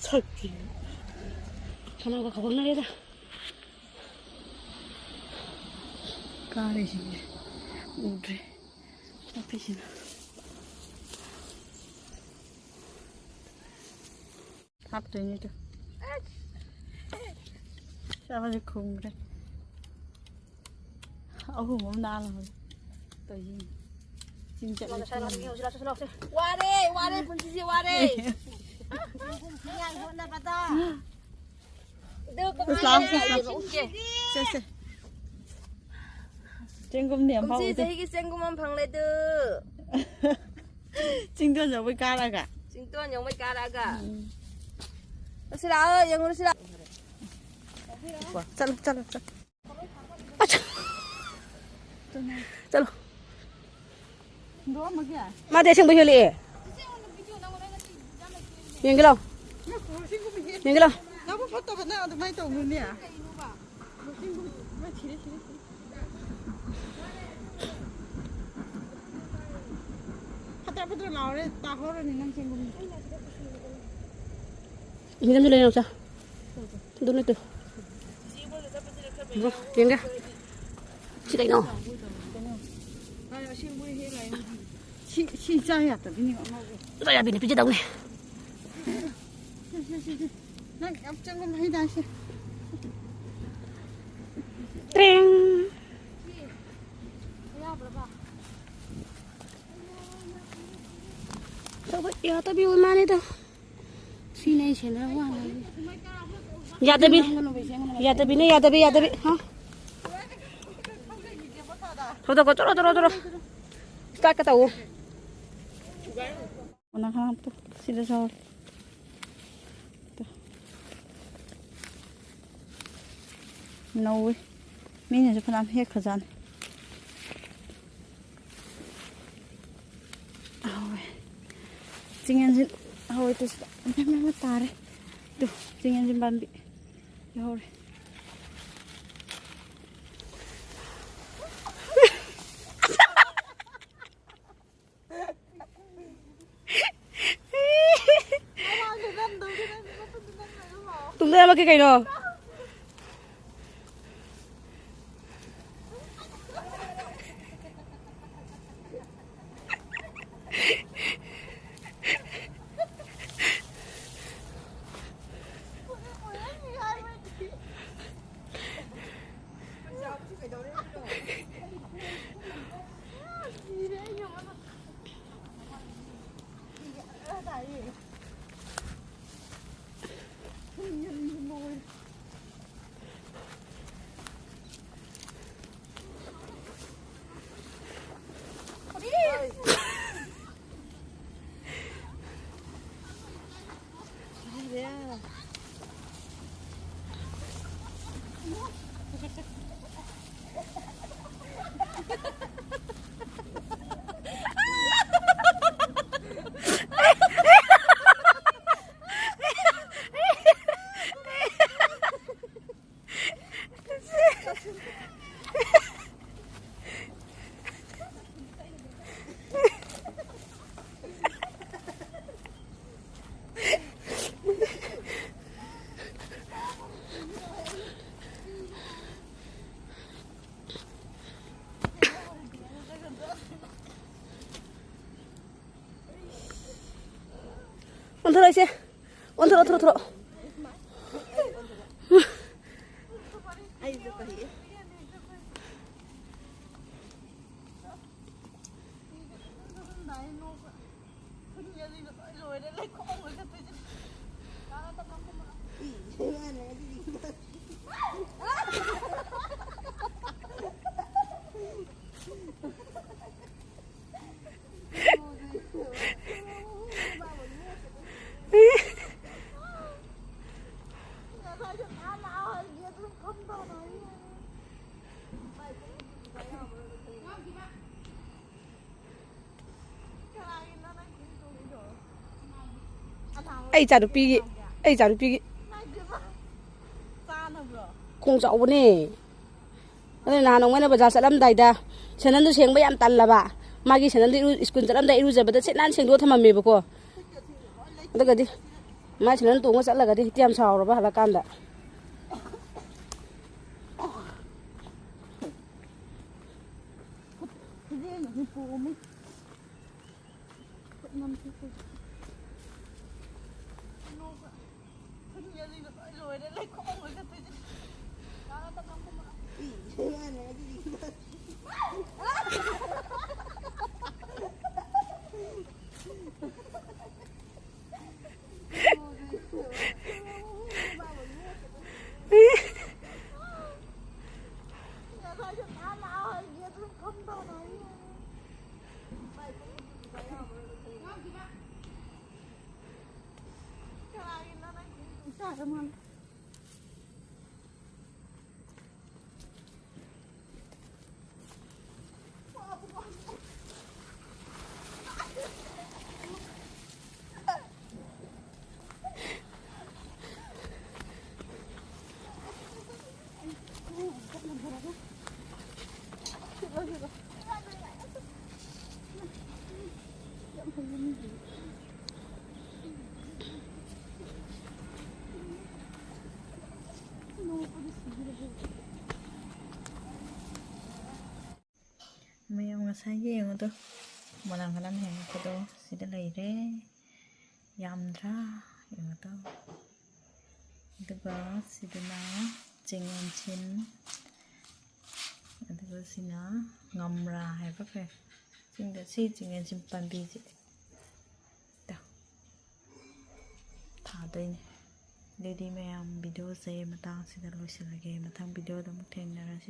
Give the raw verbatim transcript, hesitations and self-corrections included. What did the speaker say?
ꯁꯛꯇꯤ꯫ ꯈꯅꯥꯎꯒ ꯈꯧꯒꯪꯅꯔꯦꯗ꯫ ꯀꯥꯔꯤꯁꯤꯡꯁꯦ ꯎꯗ꯭ꯔꯦ꯫ ꯅꯥꯄꯤꯁꯤꯅ꯫ ꯍꯥꯞꯇꯣꯏꯅꯦ ꯑꯗꯨ꯫ ꯆꯥꯕꯁꯦ ꯈꯨꯝꯈ꯭ꯔꯦ꯫ ꯑꯍꯨꯝ ꯑꯃ ꯅꯥꯜꯂꯕꯅꯦ꯫ ꯇꯧꯔꯤꯁꯤꯡꯁꯦ꯫ ꯆꯤꯡ ꯆꯠꯂꯦ꯫ ꯋꯥꯔꯦ, ꯋꯥꯔꯦ, ꯄꯨꯟꯁꯤꯁꯦ ꯋꯥꯔꯦ꯫ ꯅꯤꯡꯉꯥꯏ ꯍꯣꯠꯅꯕꯗ꯫ ꯑꯗꯨ ꯂꯥꯛꯑꯣ, ꯂꯥꯛꯑꯣ꯫ ꯁꯦ, ꯁꯦ꯫ ꯆꯦꯡꯒꯨꯝꯗꯤ ꯌꯥꯝ ꯀꯨꯝꯁꯤ ꯍꯥꯎꯕꯗꯤ꯫ ꯆꯍꯤꯒꯤ ꯆꯦꯡꯒꯨꯝ ꯑꯃ ꯐꯪꯂꯦ ꯑꯗꯨ꯫ ꯆꯤꯡꯗꯣꯟ ꯌꯧꯕꯩ ꯀꯥꯔꯛꯑꯒ꯫ ꯆꯤꯡꯗꯣꯟ ꯌꯧꯕꯩ ꯀꯥꯔꯛꯑꯒ꯫ ꯎꯝ꯫ ꯆꯠꯁꯤ ꯂꯥꯛꯑꯣ, ꯌꯦꯡꯉꯨꯔꯁꯤ ꯂꯥꯛꯑꯣ꯫ ꯆꯠꯂꯣ, ꯆꯠꯂꯣ, ꯆꯠꯂꯣ꯫ ꯑꯠꯆꯥ꯫ ꯆꯠꯂꯣ꯫ ꯃꯥꯗꯤ ꯑꯁꯦꯡꯕ ꯍꯦꯜꯂꯛꯑꯦ꯫ ꯌꯦꯡꯒꯦ ꯂꯥꯎ꯫ ꯌꯦꯡꯒꯦ ꯂꯥꯎ꯫ ꯅꯕꯨꯛ ꯐꯠꯇꯕ ꯅꯪ ꯑꯗꯨꯃꯥꯏꯅ ꯇꯧꯅꯨꯅꯦ꯫ ꯐꯠꯇ꯭ꯔ ꯐꯠꯇ꯭ꯔ ꯂꯥꯎꯔꯦ, ꯇꯥꯍꯧꯔꯅꯤ ꯅꯪ ꯆꯦꯡꯒꯨꯝ꯫ ꯏꯪꯖꯝꯁꯨ ꯂꯩꯔꯣ ꯆꯥ꯫ ꯑꯗꯨ ꯅꯠꯇꯦ꯫ ꯌꯦꯡꯒꯦ꯫ ꯁꯤ ꯀꯩꯅꯣ? ꯁꯤ, ꯁꯤ ꯆꯥ ꯌꯥꯗꯕꯤꯅꯤ ꯑꯉꯧꯕ꯫ ꯆꯥ ꯌꯥꯕꯤꯅꯤ, ꯄꯤꯖꯗꯧꯅꯤ꯫ ꯁꯤ, ꯁꯤ, ꯁꯤ, ꯁꯤ꯫ ꯅꯪ ꯌꯥꯝ ꯆꯪꯕ ꯃꯍꯩ ꯇꯥꯁꯦ꯫ ꯇ꯭ꯔꯦꯡ꯫ ꯇꯧꯕ ꯌꯥꯗꯕꯤ ꯑꯣꯏ ꯃꯥꯅꯤꯗ꯫ ꯁꯤꯅꯦ ꯑꯩ ꯁꯦꯟꯅꯔ ꯋꯥꯅ꯫ ꯌꯥꯗꯕꯤ꯫ ꯌꯥꯗꯕꯤꯅꯦ, ꯌꯥꯗꯕꯤ, ꯌꯥꯗꯕꯤ꯫ ꯍꯥ? ꯊꯧꯗꯣꯛꯀꯣ, ꯆꯠꯂꯣ, ꯆꯠꯂꯣ, ꯆꯠꯂꯣ꯫ ꯏꯁꯇꯥꯔꯠꯀ ꯇꯧꯋꯣ꯫ ꯑꯣꯅꯥ ꯈꯅꯥ ꯇꯨ, ꯁꯤꯗ ꯁꯥꯎ꯫ ꯇꯨ꯫ ꯅꯧꯋꯤ꯫ ꯃꯤꯅꯁꯨ ꯐꯅꯌꯥꯝ ꯍꯦꯛꯈ꯭ꯔꯖꯥꯠꯅꯤ꯫ ꯍꯧꯋꯦ꯫ ꯆꯤꯡꯌꯦꯟꯁꯤ ꯍꯧꯋꯦ ꯇꯨ ꯁꯤꯗ꯫ ꯃꯌꯥꯝ, ꯃꯌꯥꯝ ꯇꯥꯔꯦ꯫ ꯇꯨ, ꯆꯤꯡꯌꯦꯟꯁꯤ ꯄꯥꯝꯕꯤ ꯍꯧꯔꯦ꯫ ꯂꯩꯔꯝꯃꯒꯦ ꯀꯩꯅꯣ? ꯑꯣꯟꯊꯣꯔꯛꯏꯁꯦ꯫ ꯑꯣꯟꯊꯣꯔꯛꯑꯣ, ꯑꯣꯟꯊꯣꯔꯛꯑꯣ, ꯑꯣꯟꯊꯣꯔꯛꯑꯣ꯫ ꯑꯩ ꯏꯆꯥꯅꯨꯄꯤꯒꯤ, ꯑꯩ ꯏꯆꯥꯅꯨꯄꯤꯒꯤ ꯈꯣꯡ ꯆꯥꯎꯕꯅꯦ꯫ ꯑꯗꯨ ꯅꯍꯥꯟ ꯅꯣꯡꯃ ꯑꯩꯅ ꯕꯖꯥꯔ ꯆꯠꯂꯝꯗꯥꯏꯗ ꯁꯦꯟꯗꯟꯗꯨ ꯁꯦꯡꯕ ꯌꯥꯝ ꯇꯜꯂꯕ꯫ ꯃꯥꯒꯤ ꯁꯦꯟꯗꯟꯗꯨ ꯏꯔꯨ-, ꯁ꯭ꯀꯨꯜ ꯆꯠꯂꯝꯗꯥꯏ ꯏꯔꯨꯖꯕꯗ ꯁꯤꯠ ꯅꯥꯟ ꯁꯦꯡꯗꯣꯛꯑ ꯊꯝꯃꯝꯃꯦꯕꯀꯣ꯫ ꯑꯗꯨꯒꯗꯤ ꯃꯥꯏ ꯁꯤꯅ ꯇꯣꯡꯉ ꯆꯠꯂꯒꯗꯤ ꯍꯦꯛꯇ ꯌꯥꯝ ꯁꯥꯎꯔꯕ ꯍꯜꯂꯛꯀꯥꯟꯗ꯫ ꯃꯌꯥꯝ ꯉꯁꯥꯏꯒꯤ ꯌꯦꯡꯉꯨꯗꯣ, ꯃꯣꯂꯥꯡ ꯈꯅꯝ ꯍꯦꯛꯄꯗꯣ ꯁꯤꯗ ꯂꯩꯔꯦ꯫ ꯌꯥꯝꯗ꯭ꯔꯥ? ꯌꯦꯡꯉꯨꯗꯣ꯫ ꯑꯗꯨꯒ ꯁꯤꯗꯅ ꯆꯤꯡ ꯌꯦꯟꯁꯤꯟ, ꯑꯗꯨꯒ ꯁꯤꯅ ꯉꯝꯔꯥ ꯍꯥꯏꯕ ꯀꯩ? ꯆꯤꯡꯗ ꯁꯤ ꯆꯤꯡ ꯌꯦꯟꯁꯤꯟ ꯄꯥꯝꯕꯤꯁꯦ ꯊꯥꯗꯣꯏꯅꯦ꯫ ꯑꯗꯨꯗꯤ ꯃꯌꯥꯝ, ꯚꯤꯗꯤꯑꯣꯁꯦ ꯃꯇꯥꯡꯁꯤꯗ ꯂꯣꯏꯁꯤꯜꯂꯒꯦ꯫ ꯃꯊꯪ ꯚꯤꯗꯤꯑꯣꯗ ꯑꯃꯨꯛ ꯊꯦꯡꯅꯔꯁꯤ꯫